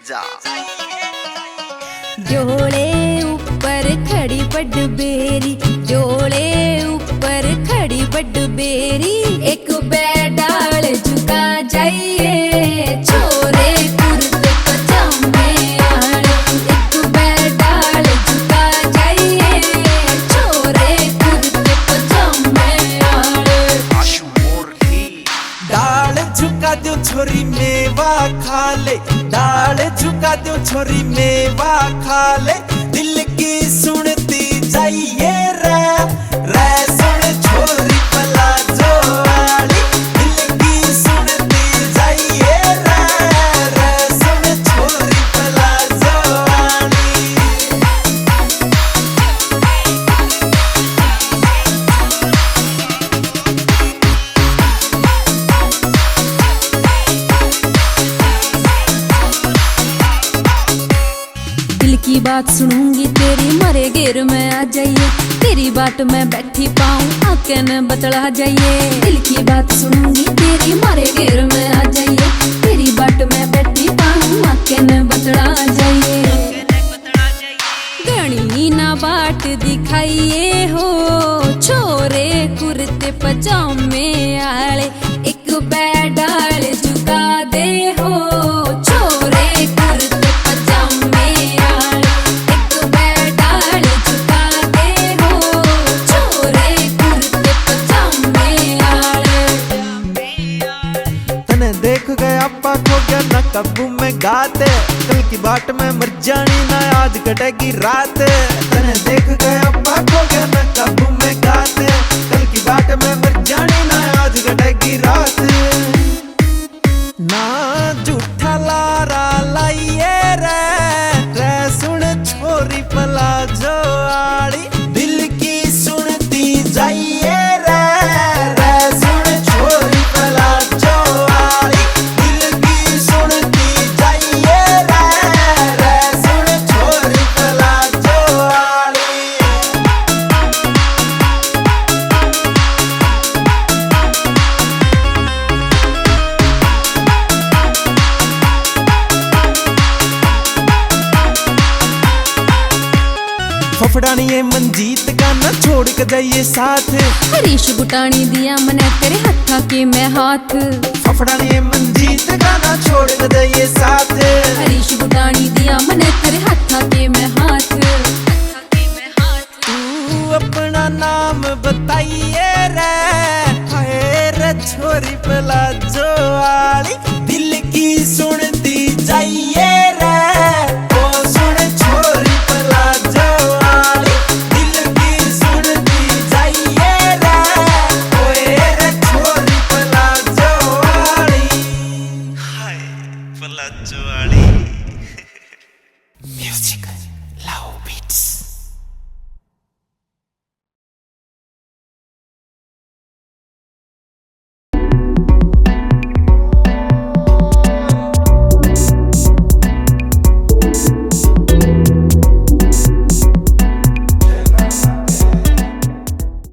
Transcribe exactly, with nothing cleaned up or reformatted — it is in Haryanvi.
जा। डोले ऊपर खड़ी बड़ बेरी, डोले ऊपर खड़ी बड़ बेरी, एक बै डाल झुका जाइए, छोरे कुर्ते पजामे आले, एक बै डाल झुका जाइए, छोरे कुर्ते पजामे आले। डाल झुका दो छोरी मेवा खा ले, डाल झुका दो छोरी मेवा खा ले, दिल की सुनती जाइए रे, रे सुन छोरी प्लाजो वाली, दिल की सुनती जाइए रे, रे सुन छोरी प्लाजो वाली। दिल की बात सुनूंगी तेरी, मारे घेर में आ जाइए, तेरी बाट में बैठी पाऊं, आके न बतला जाइए। दिल की बात सुनूंगी तेरी, मारे घेर में आ जाइए, तेरी बाट में बैठी पाऊं, आके न बतला जाइए। घणी ना बाट दिखाइए हो, छोरे कुर्ते पजामे आले, एक बै डाल झुका दे हो, छोरे कुर्ते पजामे आले, एक बै डाल झुका दे हो, छोरे कुर्ते पजामे आले। तने देख गए आपा खो गया ना काबू में गाते, कल की बाट में मर जानी ना आज कटेगी रात। तने देख गए आपा खो गया ना काबू में गाते, कल की बाट में मर जानी ना आज कटेगी रात। ना झूठा लारा लाइए रे, रे सुन छोरी प्लाजो आली, दिल की सुनती जाइए रे, रे सुन छोरी प्लाजो आली, दिल की सुनती जाइए रे, रे सुन छोरी प्लाजो आली। फफड़ानी ये मंजीत का ना छोड़ के जाइए साथ। हरीश गुटानी दिया मने तेरे हाथा के मैं हाथ। फफड़ानी ये मंजीत का ना छोड़ के जाइए साथ। हरीश गुटानी दिया मने तेरे हाथा के मैं हाथ। तू अपना नाम बताइए रे, हाय रे छोरी प्लाजो आली, दिल की सुनती जाइए।